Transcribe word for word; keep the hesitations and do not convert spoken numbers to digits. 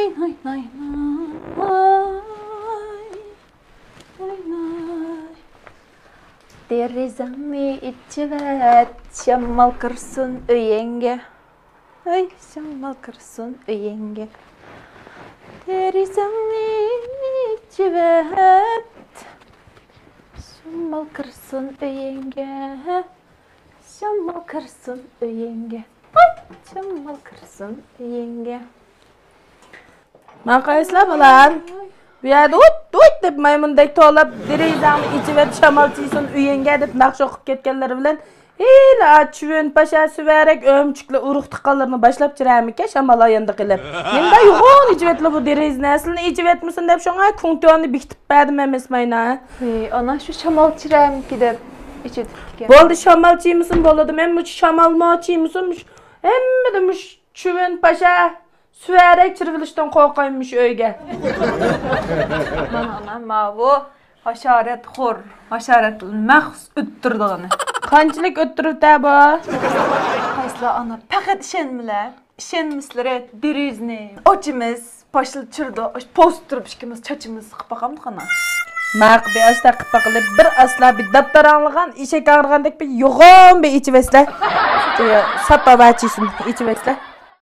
ناي، ناي، ناي، ناي، ناي. دېرىزەڭنى ئېچىۋەت، شامال كىرسۇن ئۆيۈڭگە. ھەي، شامال كىرسۇن ئۆيۈڭگە. دېرىزەڭنى ئېچىۋەت، شامال كىرسۇن ئۆيۈڭگە. شامال كىرسۇن ئۆيۈڭگە. ھەي، شامال كىرسۇن ئۆيۈڭگە. ماڭا قارايسىلەر، بالام؟ بۇ يەردە ھۇت، ھۇت دەپ مايمۇندەك توۋلاپ، دېرىزەڭنى ئېچىۋەت، شامال چىيسۇن ئۆيۈڭگە دەپ ناخشا ئوقۇپ كەتكەنلىرى بىلەن، ھېلى چىۋىن پاشا سۈۋەرەك ئۆمۈچۈكلەر ئۇرۇق تۇغقانلىرىنى باشلاپ چىرەمىكەن، شامال ئاياندا قىلىپ. نېمىنداق يوغان ئېچىۋەتلە بۇ دېرىزىنى، ئەسلىنى ئېچىۋەتمىسۇن دەپ شۇڭا كۇڭتۈەننى بېكىتىپ بەردىم ئەمەسمۇ ئاينا. ھېي، ئانا شۇ شامال چىرەمىكى دەپ ئېچىۋېتىپتىكەن. بولدى، شامال چىيمىسۇن بولىدۇ، مەن مۇشۇ شامالمۇ چىيمىسۇن، مۇشۇ ھەممىدە مۇشۇ چىۋىن پاشا سۈۋەرەك چىرىۋېلىشتىن قورقايمىش ئۆيگە. مانا ئانا، ماۋۇ ھاشارەتخور، ھاشارەتنى مەخسۇس ئۆتتۈرىدىغىنى. قانچىلىك ئۆتتۈرۈۋېتە بۇ؟ قايسىلار ئانا، پەقەت ئىشەنمىلە. ئىشەنمىسىلىرى دېرىزىنى ئاچىمىز، پاشىلا چىرىدۇ، پوست تۇرۇپ ئىككىمىز چاچىمىز سىقىپ باقامدۇق ئانا. ماقۇل، بىر ئاشتا قىلىپ باقىلى، بىر ئاسلا بىر داپتار ئاڭلىغان، ئېشەك ئاغرىغاندەك بىر يوغان بىر ئېچىۋەتسىلە. ساپا ۋاچىسىنى ئېچىۋەتسىلە.